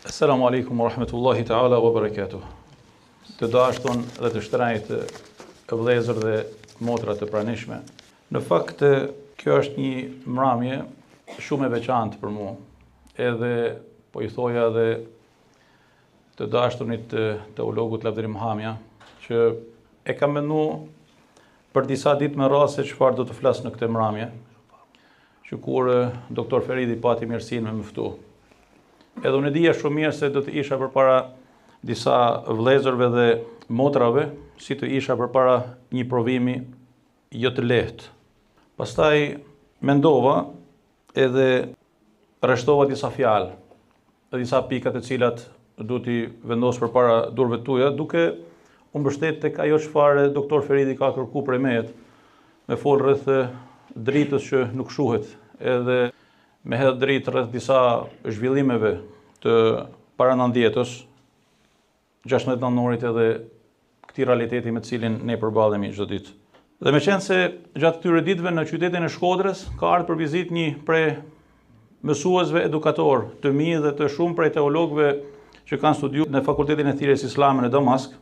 Esselamu alejkum wa rahmetullahi ta'ala wa barakatuh. Të dashtun dhe të shtrejtë vëllezër dhe motra të pranishme. Në fakt, kjo është një mramje shumë e veçantë për mua. Edhe po i thoja edhe të dashtunit teologut Lavdërim Hamja, që e kam menu për disa ditë me radhë se çfarë do të flas në këtë mramje, që kur doktor Feridi pati mirësinë me më ftu. Edhe unë e dija shumë mirë se do të isha përpara disa vëllezërve dhe motrave, si të isha përpara një provimi jo të lehtë. Pastaj mendova edhe rreshtova disa fjalë dhe disa pika të cilat duhet t'i vendos përpara duarve tuaja, duke u mbështet tek ajo çfarë doktor Feridi ka kërku prej meje, me fol rreth dritës që nuk shuhet, edhe me hedh dritë rreth disa zhvillimeve të para nëntëdhjetës, 16 nëntorit edhe këtij realiteti me të cilin ne përballemi çdo ditë. Dhe meqenëse gjatë këtyre ditëve në qytetin e Shkodrës ka ardhur për vizitë një prej mësuesve edukatorë të mi dhe të shumë prej teologëve që kanë studiuar në Fakultetin e Thirrjes Islame në Damask,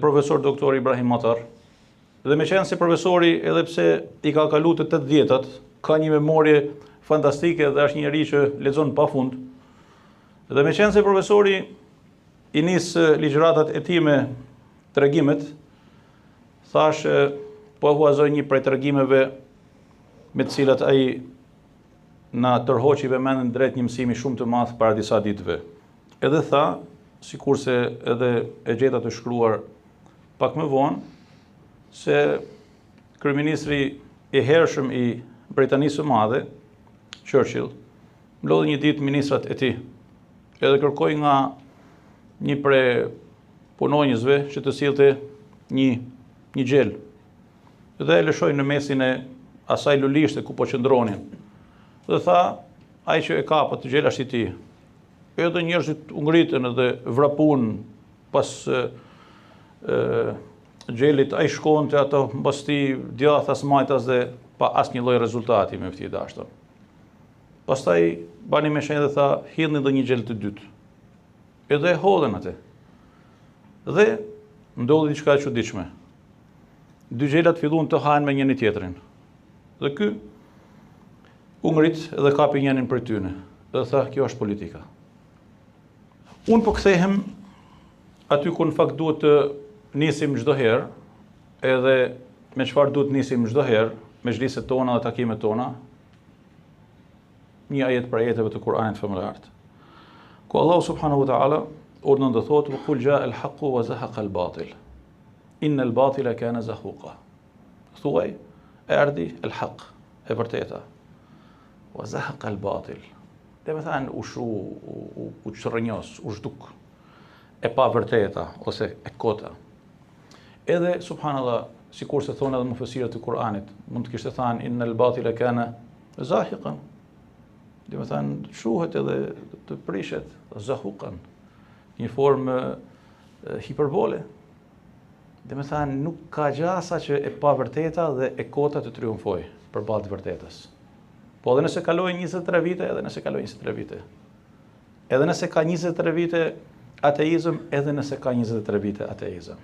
profesor doktor Ibrahim Matar. Dhe meqenëse profesori edhe pse i ka kalu të 80-tat, ka një memorie fantastike dhe është një njeri që lexon pa fund. Dhe meqenëse profesori i nis ligjëratat e tij me tregimet, thashë po e huazoj një prej tregimeve me të cilat ai na tërhoqi vëmendjen drejt një mësimi shumë të madh para disa ditëve. Edhe tha, sikurse edhe e gjeta të shkruar pak më vonë, se kryeministri i hershëm i Britanisë së Madhe, Churchill, mblodhi një ditë ministrat e tij, edhe kërkoi nga një prej punonjësve që të sillte një një gjel. Dhe e lëshoi në mesin e asaj lulishte ku po qëndronin. Dhe tha, ai që e kap atë gjel është i tij. Edhe njerëzit u ngritën edhe vrapun pas e, e, gjelit, ai shkonte ato mbas tij djathtas majtas dhe pa asnjë lloj rezultati myfti i dashtun. Pastaj bani me shenjë dhe tha, hidhni dhe një gjel të dytë. Edhe e hodhën atë. Dhe ndodhi diçka e çuditshme. Dy gjelat filluan të hahen me njëri tjetrin. Dhe ky u ngrit dhe kapi njërin prej tyne. Dhe tha, kjo është politika. Unë po kthehem aty ku në fakt duhet të nisim çdo herë, edhe me çfarë duhet të nisim çdo herë, mexhliset tona dhe takimet tona, një ajet prej ajeteve të Kur'anit famëlartë. Ku Allahu subhanahu wa taala urdhënon të thotë: "Wa kul jaa al-haqqu wa zahaqa al-batil. Inna al-batila kana zahuqa." Thuaj, erdhi el-haq, e vërteta. Wa zahaqa al-batil. Domethënë u shu, u, u, u çrrënjos, u zhduk e pavërteta ose e kota. Edhe subhanallah, sikurse thonë edhe mufesirët e Kur'anit, mund të kishte thënë innal batila kana zahiqan. Domethënë shuhet edhe të prishet zahuqan. Një formë hiperbole. Domethënë nuk ka gjasa që e pavërteta dhe e kota të triumfojë përballë të vërtetës. Po edhe nëse kalojnë 23 vite, edhe nëse kalojnë 23 vite. Edhe nëse ka 23 vite ateizëm, edhe nëse ka 23 vite ateizëm.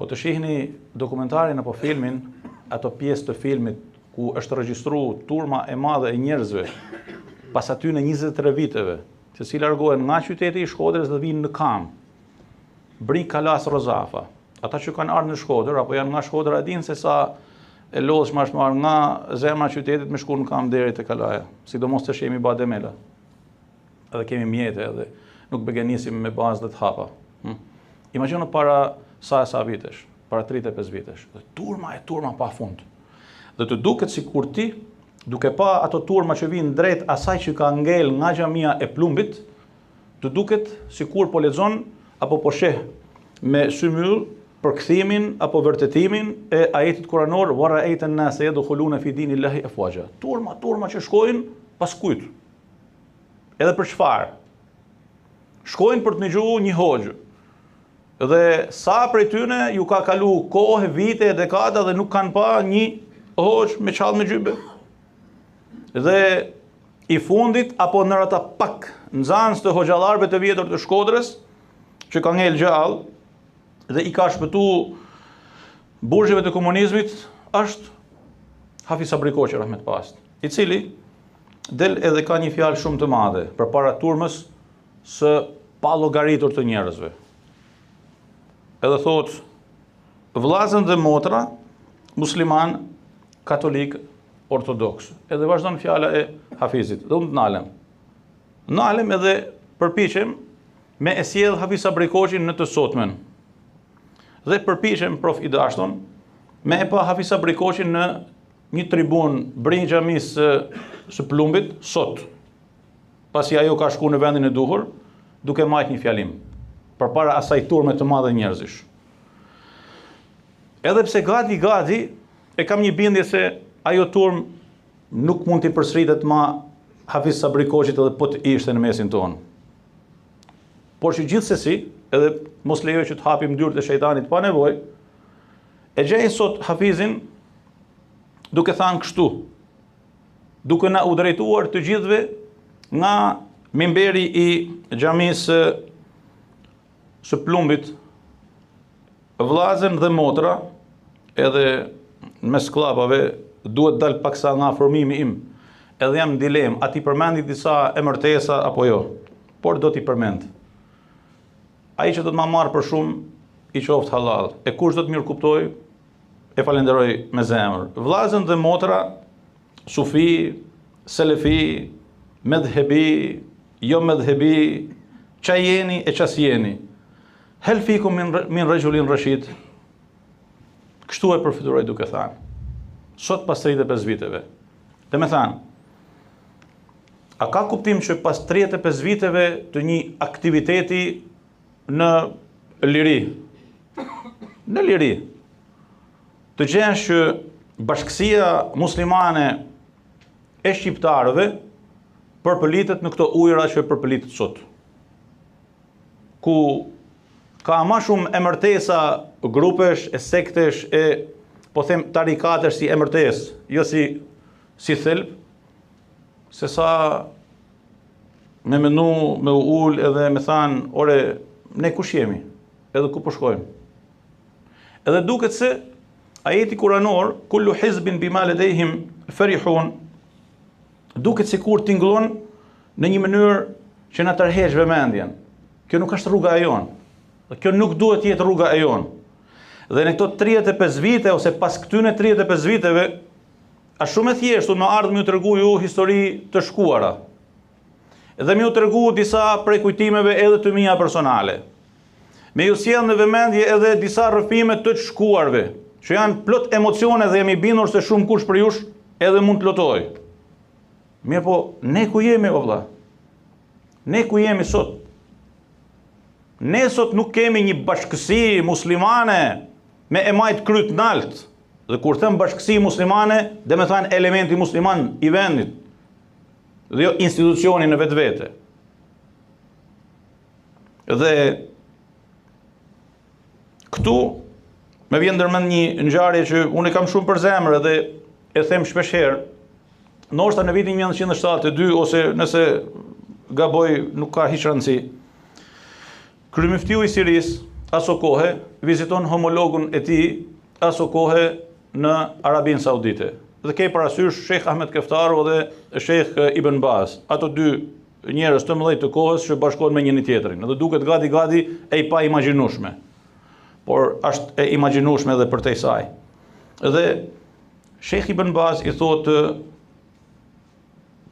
Po të shihni dokumentarin apo filmin, ato pjesë të filmit ku është regjistru turma e madhe e njerëzve pas atyne 23 viteve, se si largohen nga qyteti i Shkodrës dhe vijnë në kamë. Bri Kalasë Rozafa. Ata që kanë ardhur në Shkodër apo janë nga Shkodra e dinë se sa e lodhshme është me ardhë nga zemra e qytetit me shku në kamë deri te Kalaja. Sidomos tash jemi ba demela. Edhe kemi mjete edhe nuk begenisim me ba as 10 hapa. Hm? Imagjino para sa e sa vitesh, para 35 vitesh. Dhe turma e turma pa fund. Dhe të duket sikur ti, duke pa ato turma që vijnë drejt asaj që ka ngel nga xhamia e plumbit, Të duket sikur po lexon apo po sheh me sy myll përkthimin apo vërtetimin e ajetit kuranor wa ra'ayta an-nasa yadkhuluna fi dinillahi afwaja. Turma, turma që shkojnë pas kujt? Edhe për çfarë? Shkojnë për të nigju një hoxhë. Dhe sa prej tyne ju ka kalu kohë, vite, dekada dhe nuk kanë pa një hoxhë me çallmë me xhybe. Dhe. I fundit apo ndër ata pak nxënës të hoxhallarëve të vjetër të Shkodrës që ka ngel gjallë dhe i ka shpëtu burgjeve të komunizmit është Hafiz Sabri Koçi rahmet pastë, i cili del edhe ka një fjalë shumë të madhe përpara turmës së pallogaritur të njerëzve. Edhe thotë Vllazën dhe motra, musliman, katolik, ortodoks. Edhe vazhdon fjala e Hafizit. Dhe unë të nalem. Nalem edhe përpiqem me e sjell Hafiz Sabri Koçin në të sotmen. Dhe përpiqem, prof i dashtun, me e pa Hafiz Sabri Koçin në një tribunë bri xhamisë së, së Plumbit, sot. Pasi ajo ka shku në vendin e duhur, duke majt një fjalim, përpara asaj turme të madhe njerëzish. Edhe pse gati gati e kam një bindje se ajo turmë nuk mund t'i përsëritet ma Hafiz Sabri Koçit edhe po të ishte në mesin tonë. Por që gjithsesi, edhe mos lejoj që të hapim dyert e shejtanit pa nevojë, e gjej sot Hafizin duke thanë kështu, duke na u drejtuar të gjithëve nga mimberi i xhamisë së Plumbit, vllazën dhe motra, edhe mes kllapave, duhet dal paksa nga formimi im, edhe jam në dilemë, a t'i përmendi disa emërtesa apo jo, por do t'i përmend. Ai që do të ma marrë për shumë, i qoftë hallall, e kush do të mirëkuptojë, e falenderoj me zemër. Vllazën dhe motra, sufi, selefi, medhhebi, jo medhhebi, ça jeni e ça s'jeni. Hel fikum min, min rexhulin reshid, kështu e përfytyroj duke thanë. Sot pas 35 viteve. Domethanë, a ka kuptim që pas 35 viteve të një aktiviteti në liri, në liri, të gjesh që bashkësia muslimane e shqiptarëve përpëlitet në këto ujëra që përpëlitet sot. Ku ka ma shumë emërtesa grupesh e sektesh e po them tarikatesh si emërtesë, jo si si thelb, se sa me menu, me u ul edhe me thanë, ore, ne kush jemi, edhe ku po shkojmë. Edhe duket se ajeti kuranor, kullu hizbin bima ledejhim ferihun, duket sikur tingëllon në një mënyrë që na tërheq vëmendjen. Kjo nuk është rruga e jonë. Dhe kjo nuk duhet të jetë rruga e jonë. Dhe në këto 35 vite ose pas këtyne 35 viteve, është shumë e thjeshtë me ardhë me ju tregu ju histori të shkuara. Dhe me ju tregu disa prej kujtimeve edhe të mia personale. Me ju sjell në vëmendje edhe disa rrëfime të të shkuarve, që janë plot emocione dhe jam i bindur se shumëkush prej jush edhe mund të lotojë. Mirëpo, ne ku jemi, o vlla? Ne ku jemi sot? Ne sot nuk kemi një bashkësi muslimane me e majtë kryt nalt. Dhe kur them bashkësi muslimane, domethanë elementi musliman i vendit. Dhe jo institucioni në vetvete. Dhe këtu më vjen ndërmend një ngjarje që unë e kam shumë për zemër dhe e them shpesh herë. Ndoshta në vitin 1972 ose nëse gaboj nuk ka hiç rëndësi. Kryemyftiu i Sirisë aso kohe viziton homologun e tij aso kohe në Arabinë Saudite. Dhe ke parasysh Sheikh Ahmed Keftaru dhe Sheikh Ibn Baz, ato dy njerëz të mëdhenj të kohës që bashkohen me njëri tjetrin. Dhe duket gati gati e paimagjinueshme. Por është e imagjinueshme edhe përtej saj. Dhe Sheikh Ibn Baz i thotë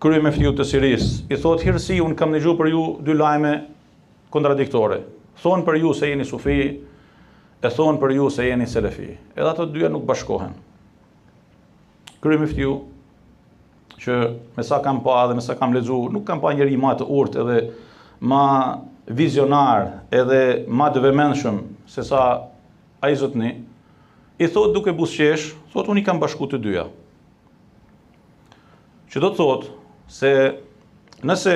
kryemyftiut të Sirisë, i thotë hirësi unë kam dëgju për ju dy lajme kontradiktore. Thonë për ju se jeni sufi, e thonë për ju se jeni selefi. Edhe ato dyja nuk bashkohen. Kryemyftiu që me sa kam pa dhe me sa kam lexu, nuk kam pa njeri ma të urtë edhe ma vizionar edhe ma të vëmendshëm se sa ai zotni, i thotë duke buzëqesh, thotë unë i kam bashku të dyja. Që do të thotë se nëse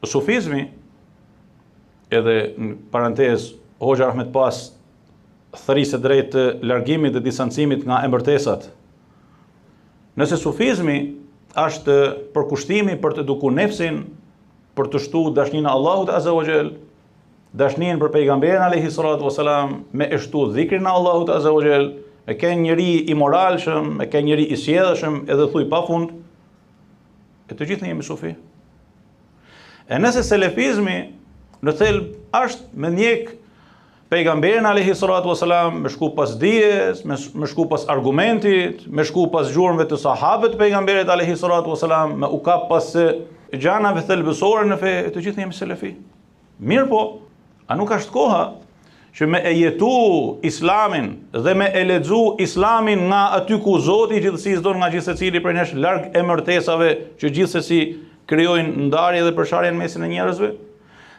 sufizmi edhe në parantezë hoxha rahmet pastë thërriste drejt largimit dhe distancimit nga emërtesat. Nëse sufizmi është përkushtimi për të eduku nefsin, për të shtu dashninë e Allahut Azza wa Jall, dashninë për pejgamberin alayhi salatu wasalam, me e shtu dhikrin e Allahut Azza wa Jall, me kenë njeri i moralshëm, me kenë njeri i sjellshëm, edhe thuj pa fund. E të gjithë ne jemi sufi. E nëse selefizmi në thelb është me ndjek pejgamberin alayhi salatu wasalam, me shku pas dijes, me, me shku pas argumentit, me shku pas gjurmëve të sahabëve të pejgamberit alayhi salatu wasalam, me u kap pas gjanave thelbësore në fe, të gjithë ne jemi selefi. Mirëpo, a nuk është koha që me e jetu islamin dhe me e lexu islamin nga aty ku Zoti i gjithësisë don nga gjithsecili prej nesh larg emërtesave që gjithsesi krijojnë ndarje dhe përçarje në mesin e njerëzve?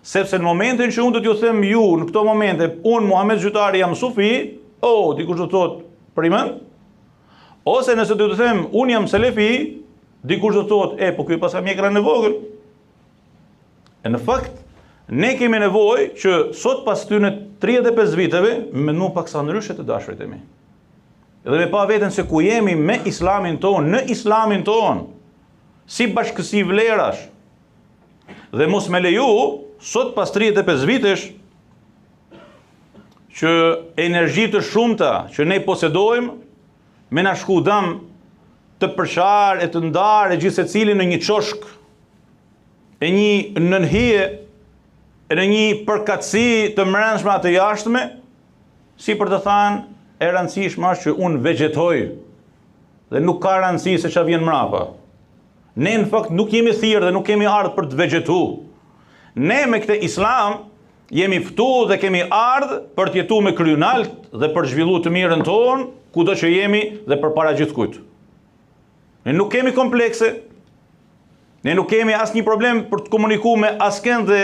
Sepse në momentin që unë do t'ju them ju në këto momente, unë Muhamed Zhytari jam sufi, oh, dikush do të thotë, primën? Ose nëse do t'ju them unë jam selefi, dikush do të thotë, e, po ky paska mjekrën e vogël. E në fakt, ne kemi nevojë që sot pas këtyne 35 viteve, me menu paksa ndryshe të dashurit e mi. Dhe me pa veten se ku jemi me islamin tonë, në islamin tonë, si bashkësi vlerash. Dhe mos me leju, sot pas 35 vitesh, që energji të shumta që ne posedojmë, me na shku dam të përçarë e të ndarë e gjithsecili në një qoshk e një nënhije e në një përkatësi të mbrendshme a të jashtme, si për të thanë e rëndësishme është që unë vegjetoj dhe nuk ka rëndësi se ça vjen mrapa. Ne në fakt nuk jemi thirrë dhe nuk kemi ardhë për të vegjetu. Ne me këtë islam jemi ftu dhe kemi ardhë për të jetu me kry nalt dhe për të zhvillu të mirën tonë, kudo që jemi dhe përpara gjithkujt. Ne nuk kemi komplekse, ne nuk kemi asnjë problem për të komuniku me askënd dhe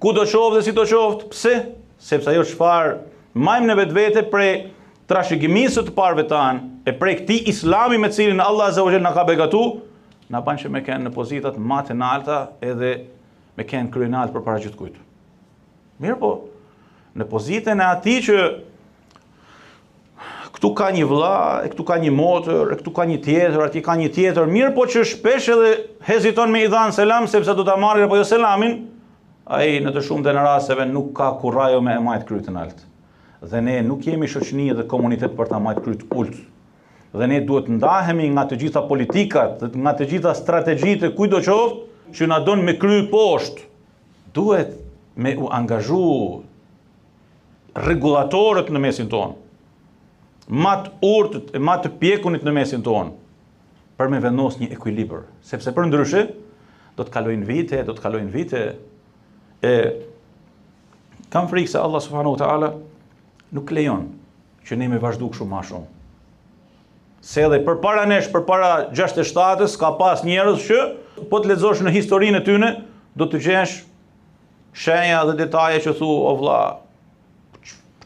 kudo qoftë dhe sido qoftë. Pse? Sepse ajo çfarë majmë në vetvete prej trashëgimisë së të parëve tanë, e prej këtij islami me cilin Allah Azza wa Jall na ka begatu, na ban që me kenë në pozitat ma të nalta edhe me kenë kryenalt përpara gjithkujt. Mirëpo, në pozitën e atij që këtu ka një vëlla, e këtu ka një motër, e këtu ka një tjetër, atje ka një tjetër, mirëpo që shpesh edhe heziton me i dhanë selam, sepse do ta marrin apo jo selamin, ai në të shumtën e rasteve nuk ka kurajo me e majtë kryt nalt. Dhe ne nuk jemi shoqëni dhe komunitet për ta majtë kryt ult. Dhe ne duhet ndahemi nga të gjitha politikat, dhe nga të gjitha strategjitë e kujtdo qoftë, që na don me kry poshtë. Duhet me u angazhu rregullatorët në mesin tonë, ma të urtët e ma të pjekunit në mesin tonë, për me vendos një ekuilibër, sepse përndryshe, do të kalojnë vite, do të kalojnë vite, e kam frikë se Allah subhanahu wa ta'ala nuk lejon që ne me vazhdu kështu ma shumë. Se edhe përpara nesh, përpara 67-ës, ka pas njerëz që, po të lexosh në historinë e tyne, do të gjesh shenja dhe detaje që thu, o vlla,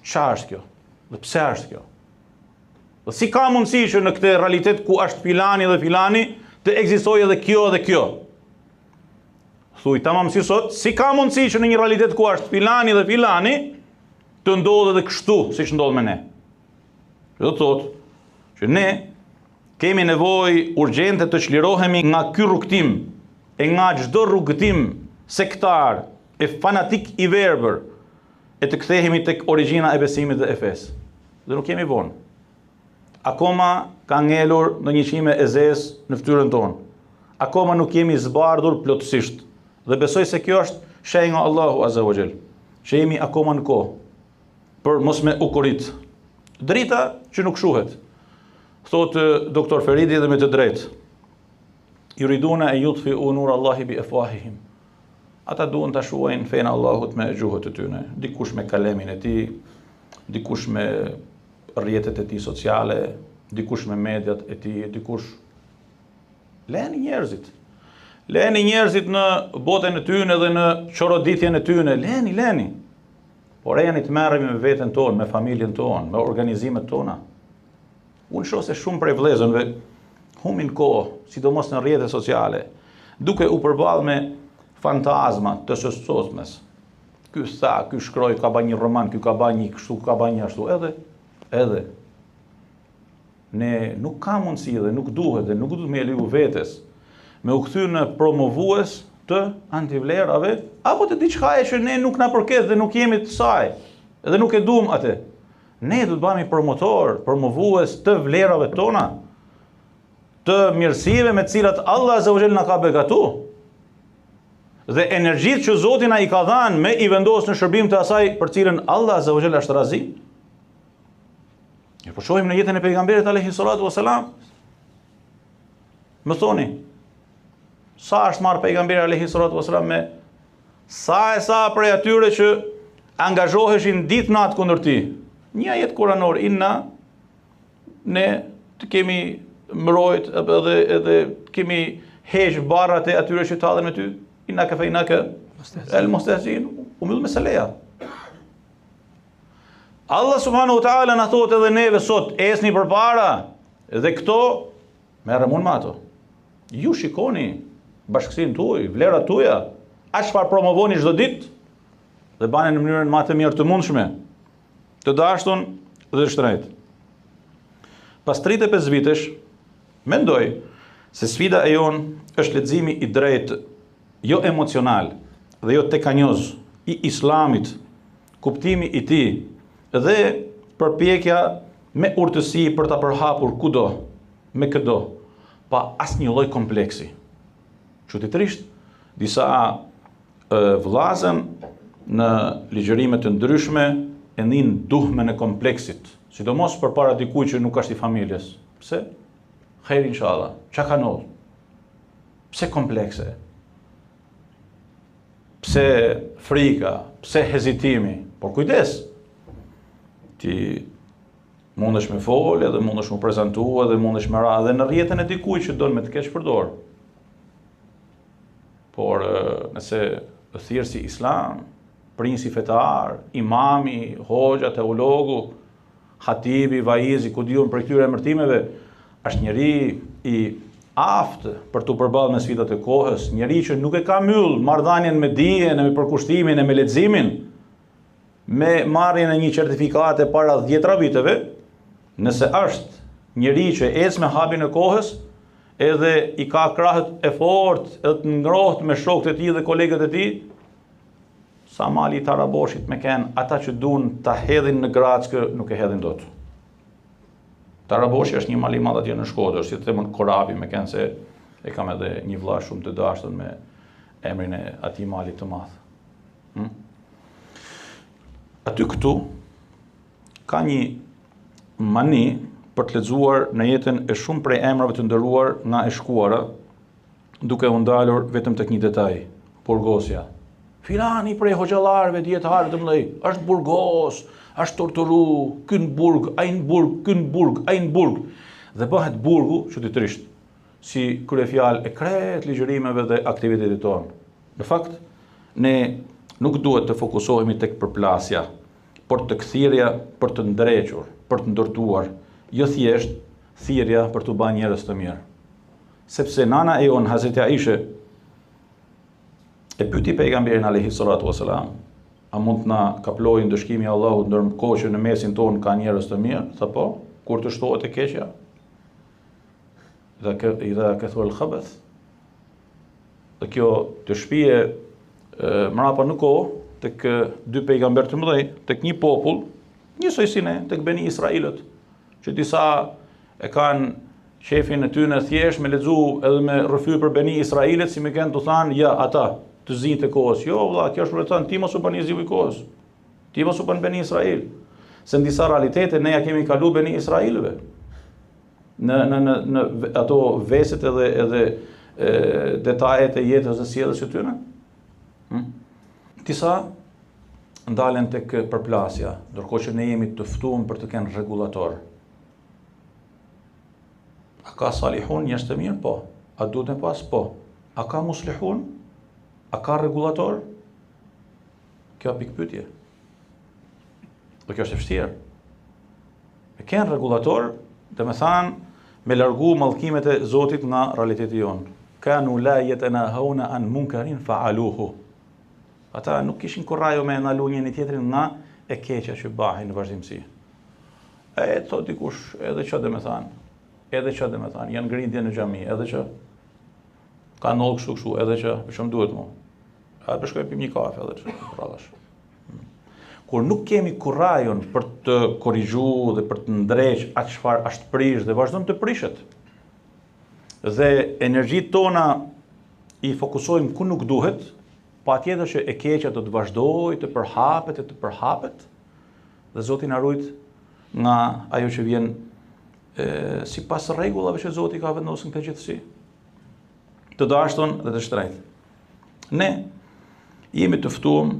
ça është kjo? Dhe pse është kjo? Dhe si ka mundësi që në këtë realitet ku është filani dhe filani, të ekzistojë edhe kjo dhe kjo? Thuj, tamam si sot, si ka mundësi që në një realitet ku është filani dhe filani, të ndodhë edhe kështu, siç ndodh me ne? Do të thotë që ne kemi nevojë urgjente të çlirohemi nga ky rrugëtim e nga çdo rrugëtim sektar e fanatik i verbër e të kthehemi tek origjina e besimit dhe e fesë. Dhe nuk jemi vonë. Akoma ka ngelur ndonjë qime e zezë në fytyrën tonë. Akoma nuk jemi zbardhur plotësisht. Dhe besoj se kjo është shenjë nga Allahu Azza wa Jall, që jemi akoma në kohë për mos me u korit. Drita që nuk shuhet. Thotë doktor Feridi dhe me të drejtë. Juriduna en jutfiu nur Allahi bi efwahihim. Ata duan ta shuajnë fenë e Allahut me gjuhët e tyne. Dikush me kalemin e tij, dikush me rrjetet e tij sociale, dikush me mediat e tij, dikush Leni njerëzit. Leni njerëzit në botën e tyne dhe në çoroditjen e tyne. Leni, leni. Por ejani të merremi me veten tonë, me familjen tonë, me organizimet tona. Unë shoh se shumë prej vëllezërve humbin kohë, sidomos në rrjete sociale, duke u përballë me fantazma të së sotmes. Ky tha, ky shkroi, ka ba një roman, ky ka ba një kështu, ka ba një ashtu, edhe, edhe. Ne nuk ka mundësi dhe nuk duhet dhe nuk duhet me leju vetes. Me u kthy në promovues të antivlerave, apo të diçkaje që ne nuk na përket dhe nuk jemi të saj, dhe nuk e duam atë. Ne do të bëhemi promotor, promovues të vlerave tona, të mirësive me të cilat Allah Azza wa Jall na ka begatu. Dhe energjitë që Zoti na i ka dhënë me i vendos në shërbim të asaj për cilën Allah Azza wa Jall është razi. E po shohim në jetën e pejgamberit alayhi salatu wasalam. Më thoni, sa është marrë pejgamberi alayhi salatu wasalam me sa e sa prej atyre që angazhoheshin ditë natë kundër tij. Një ajet kuranor inna ne të kemi mbrojt edhe edhe kemi heq barrat e atyre që tallen me ty. Inna kefejnake el mustehziin. U mbyll meseleja. Allah subhanahu wa taala na thotë edhe neve sot, ecni përpara dhe këto merrem unë me ato. Ju shikoni bashkësinë tuaj, vlerat tuaja, a çfarë promovoni çdo ditë dhe bani në mënyrën më të mirë të mundshme. Të dashtun dhe të shtrenjtë. Pas 35 vitesh, mendoj se sfida e jonë është leximi i drejtë, jo emocional dhe jo tekanjoz i islamit, kuptimi i tij dhe përpjekja me urtësi për ta përhapur kudo, me këdo, pa asnjë lloj kompleksi. Çuditërisht, disa vëllazën në ligjërime të ndryshme e nin duhmen e kompleksit, sidomos përpara dikujt që nuk është i familjes. Pse? Hajr inshallah. Çka ka ndodhur? Pse komplekse? Pse frika? Pse hezitimi? Por kujdes. Ti mundesh me fol edhe mundesh me prezantu edhe mundesh me ra edhe në rrjetën e dikujt që don me të keqpërdor. Por nëse thirrësi islam, prijësi fetar, imami, hoxha, teologu, hatibi, vaizi, ku di unë prej këtyre emërtimeve, është njeri i aftë për t'u përballë me sfidat e kohës, njeri që nuk e ka myll marrëdhënien me dijen, me përkushtimin e me leximin, me marrjen e një certifikate para dhjetra viteve, nëse është njeri që ecë me hapin e kohës, edhe i ka krahët e fortë edhe të ngrohtë me shokët e tij dhe kolegët e tij, sa mali i Taraboshit me kenë, ata që dun ta hedhin në grackë nuk e hedhin dot. Taraboshi është një mal i madh atje në Shkodër, si të them Korabi me kenë se e kam edhe një vëlla shumë të dashur me emrin e atij malit të madh. Hm? Aty këtu ka një mani për të lexuar në jetën e shumë prej emrave të nderuar nga e shkuara, duke u ndalur vetëm tek një detaj, burgosja. Filani prej hoxhallarëve, dijetarëve të mëdhenj, është burgos, është torturu, ky në burg, ai në burg, ky në burg, ai në burg. Dhe bëhet burgu, çuditërisht, si kryefjalë e krejt ligjërimeve dhe aktivitetit tonë. Në fakt, ne nuk duhet të fokusohemi tek përplasja, por tek thirrja për të ndrequr, për të ndërtuar, jo thjesht thirrja për t'u bërë njerëz të mirë. Sepse nana e jonë Hazreti Aishe e pyeti pejgamberin alayhi salatu wasalam, a mund të na kaplojë ndëshkimi i Allahut ndërkohë që në mesin tonë ka njerëz të mirë? Tha po, kur të shtohet e keqja. Dhe kë idha kathura al-khabath. Dhe kjo të shpie mrapa në kohë tek dy pejgamberë të mëdhenj, tek një popull, njësoj si ne, tek Beni Israilët, që disa e kanë qefin e tyne thjesht me lexu edhe me rrëfy për Beni Israilët, si me kënë tu thanë, ja, ata, të zinjtë e kohës. Jo, vlla, kjo është për të thënë, ti mos u bën i ziu i kohës. Ti mos u bën Beni Israil. Se në disa realitete ne ja kemi kalu Beni Israilëve. Në, në, në, në ato veset edhe, edhe e, detajet e jetës dhe sjelljes së tyre. Hm? Disa ndalen tek përplasja, ndërkohë që ne jemi të ftuar për të qenë rregullator. A ka salihun njerëz të mirë? Po. A duhet me pas? Po. A ka muslihun? A ka rregullator? Kjo pikëpyetje. Dhe kjo është e vështirë. Me kenë rregullator, domethanë, me largu mallkimet e Zotit nga realiteti jonë. Kanu la jetenahawna an munkarin fa'aluhu. Ata nuk kishin kurajo me nalu njëni tjetrin nga e keqja që bahej në vazhdimësi. E, thot dikush, edhe që domethanë, edhe që domethanë, janë grindje në xhami, edhe që. Ka ndodhë kështu kështu, edhe që për më duhet mu. A po shkoj pim një kafe edhe që rrallash. Hmm. Kur nuk kemi kurajon për të korrigju dhe për të ndreq atë çfarë është prish dhe vazhdon të prishet. Dhe energjitë tona i fokusojmë ku nuk duhet, patjetër që e keqja do të vazhdojë të përhapet e të përhapet, dhe Zoti na rujt nga ajo që vjen e, sipas rregullave që Zoti ka vendosur në këtë gjithësi. Të dashtun dhe të shtrejtë. Ne jemi të ftuam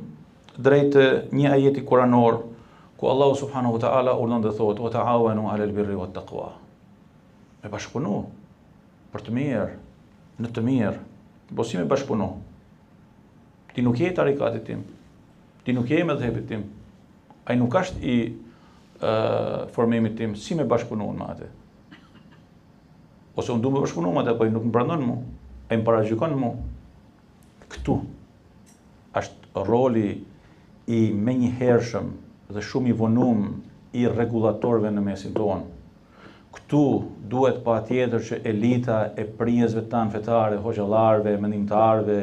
drejt një ajeti kuranor ku Allahu subhanahu wa taala urdhëron dhe thotë: "Wa ta'awanu 'alal birri wat taqwa." Me bashkëpunu për të mirë, në të mirë. Po si me bashkëpunu? Ti nuk je i tarikatit tim. Ti nuk je i medhhebit tim. Ai nuk është i uh, formimit tim, si me bashkëpunu unë me atë? Ose unë du me bashkëpunu me atë, po ai nuk më pranon mu, ai më paragjykon mu. Këtu është roli i menjëhershëm dhe shumë i vonum i rregullatorëve në mesin tonë. Këtu duhet patjetër që elita e prijësve tanë fetare, hoxhallarëve, mendimtarëve,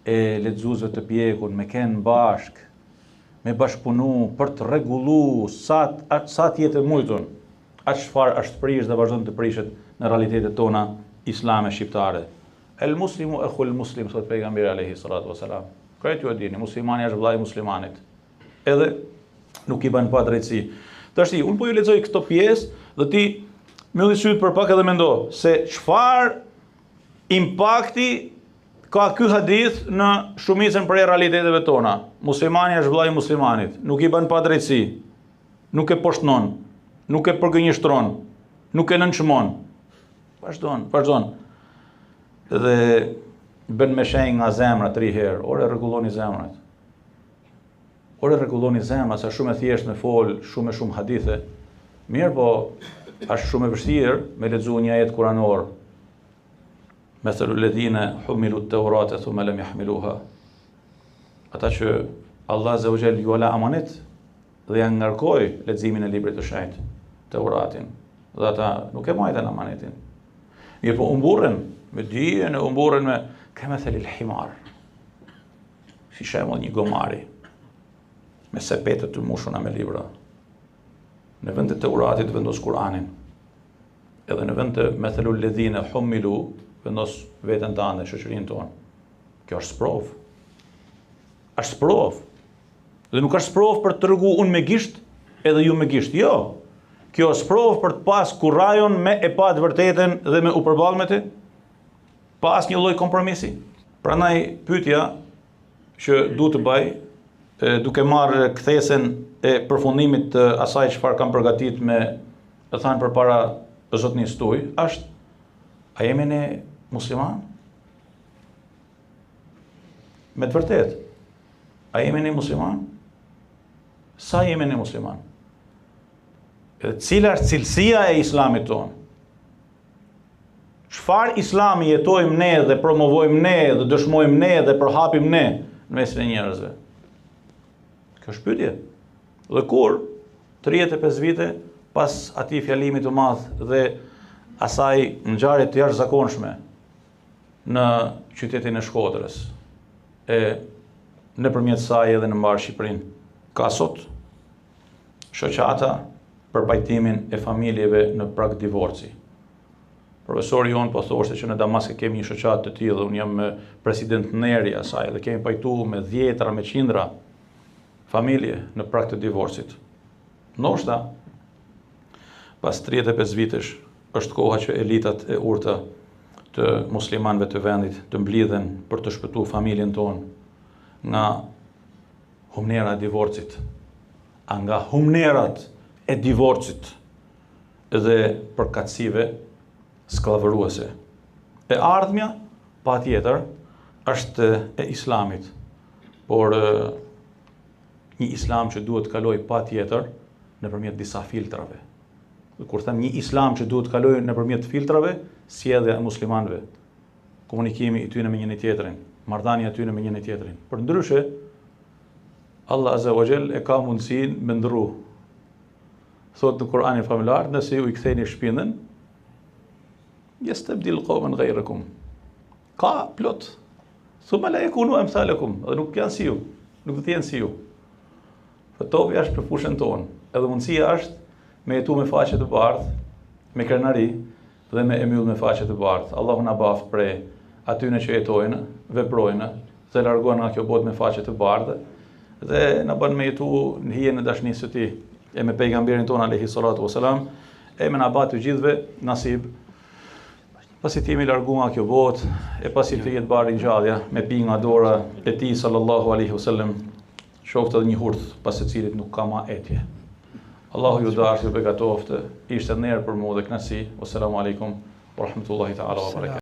e lexuesve të pjekur me kenë bashkë, me bashkëpunu për të rregullu sa sa të jetë e mujtun atë çfarë është prish dhe vazhdon të prishet në realitetet tona islame shqiptare. El muslimu ehul muslim, thotë pejgamberi alejhi salatu wasalam. Krejt ju e dini, muslimani është vëllai i muslimanit. Edhe nuk i bën padrejtësi. Tashti, unë po ju lexoj këto pjesë dhe ti mbylli sytë për pak edhe mendo se çfarë impakti ka ky hadith në shumicën prej realiteteve tona. Muslimani është vëllai i muslimanit, nuk i bën padrejtësi. Nuk e poshtnon, nuk e përgënjeshtron, nuk e nënçmon. Vazhdon, vazhdon. Dhe bën me shenjë nga zemra tri herë, ore rregulloni zemrat. Ore rregulloni zemrat, se shumë e thjeshtë me fol, shumë e shumë hadithe. Mirëpo, është shumë e vështirë me lexu një ajet kuranor. Methelu ledhine humilu teurate thumme lem jahmiluha. Ata që Allah azze ue xhel ju la amanet dhe ja ngarkoi leximin e librit të shenjtë, Teuratin. Dhe ata nuk e majtën amanetin. Mirëpo u mburrën me dijen, u mburrën me kemethelil himar. Si shembull një gomari me sepete të mushuna me libra. Në vend të Teuratit vendos Kur'anin. Edhe në vend të methelul ledhine humilu vendos veten tande, shoqërinë tonë. Kjo është sprovë. Është sprovë. Dhe nuk është sprovë për të tregu unë me gisht edhe ju me gisht. Jo. Kjo është sprovë për të pas kurajon me e pa të vërtetën dhe me u përball me të. Pa asnjë lloj kompromisi. Prandaj pyetja që du të bëj duke marrë kthesën e përfundimit të asaj çfarë kam përgatit me e thanë përpara zotnisë tuj, është a jemi ne musliman? Me të vërtetë, a jemi ne musliman? Sa jemi ne musliman? Edhe cila është cilësia e islamit tonë? Çfarë islami jetojmë ne dhe promovojmë ne dhe dëshmojmë ne dhe përhapim ne në mesin e njerëzve? Kjo është pyetje. Dhe kur 35 vite pas atij fjalimi të madh dhe asaj ngjarje të jashtëzakonshme në qytetin e Shkodrës e nëpërmjet saj edhe në mbarë Shqipërinë. Ka sot shoqata për pajtimin e familjeve në prag divorci. Profesori jonë po thoshte që në Damask kemi një shoqatë të tillë dhe unë jam president nderi i asaj dhe kemi pajtu me dhjetra, me qindra familje në prag të divorcit. Ndoshta pas 35 vitesh është koha që elitat e urta të muslimanëve të vendit të mblidhen për të shpëtu familjen tonë nga humnera e divorcit, a nga humnerat e divorcit dhe përkatësive skllavëruese. E ardhmja, patjetër, është e islamit, por një islam që duhet të kalojë patjetër nëpërmjet disa filtrave. Dhe kur them një islam që duhet të kalojë nëpërmjet filtrave, sjellja e muslimanëve, komunikimi i tyre me njëri tjetrin, marrëdhënia e tyre me njëri tjetrin. Përndryshe, Allah Azza wa Jall e ka mundësinë me ndrru. Thotë në Kur'anin famëlartë, nëse ju i ktheni shpinën, jestebdil qauman ghayrakum. Ka plot. Thumma la jekunu emthalekum, dhe nuk janë si ju, nuk do të jenë si ju. Po topi është për fushën tonë, edhe mundësia është me jetu me faqe të bardhë, me krenari dhe me e mbyll me faqe të bardhë. Allahu na baftë prej atyne që jetojnë, veprojnë dhe largohen nga kjo botë me faqe të bardhë dhe na bën me jetu në hijen e dashnisë së tij e me pejgamberin tonë alayhi salatu wasalam e me na ba të gjithëve nasib Pasi të jemi largu nga kjo botë, e pasi të jetë ba ringjallja, me pi nga dora e tij sallallahu alaihi wasallam, qoftë edhe një hurth pas së cilit nuk ka ma etje. Allahu ju dashtë, ju begatoftë, ishte nder për mua dhe kënaqësi. Wassalamu alaikum wa rahmatullahi ta'ala wa barakatuh.